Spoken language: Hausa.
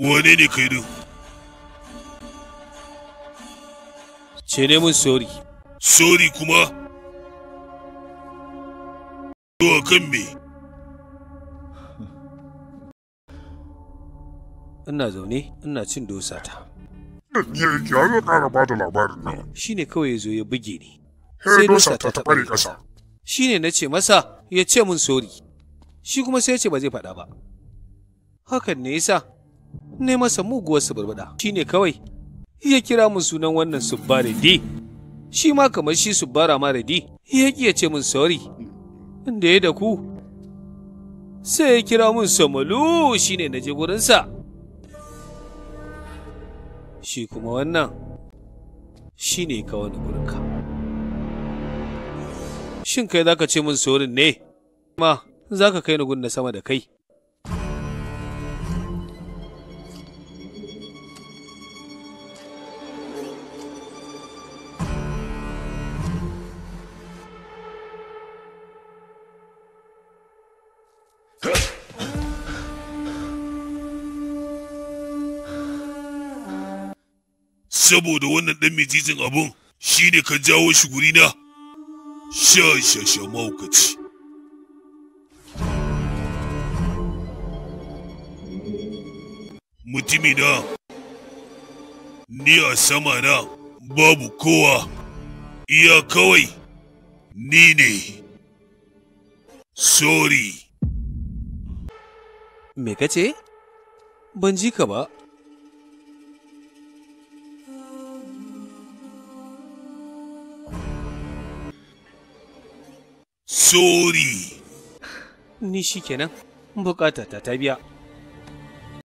Wane ne kai din? Ce ne mun sorry. Sorry kuma? To kan me? Ina zaune, ina cin dosa ta. Ya ya ƙara ba da labarin nan. Shi ne kawai ya zo ya buge ni. Sai dosa ta ta ɓare ƙasa. Shi ne na ce masa ya ce mun sorry. Shi kuma sai ya ce ba zai faɗa ba. Hakan ne yasa ne masa muguwar suburbuɗa. Shi ne kawai ya kira mun sunan wannan Subbaredi. Shi ma kamar shi Subbara Maredi ya ƙi ya ce mun sorry. Inda ya da ku sai ya kira mun Samalu, shi ne na je gurinsa. Shi kuma wannan shi ne ka wani gurinka. Shin kai za ka ce mun sorin ne? Ma za ka kai ni gun na sama da kai. Saboda wannan ɗan mijijin abun shi ne ka jawo shi gurina? Sha sha sha mahaukaci. Mutumina, ni a sama na babu kowa, iya kawai ni ne. Sorry. Me ka ce? Ban ji ka ba. Sorry. Ni shi kenan, bukata ta ta biya.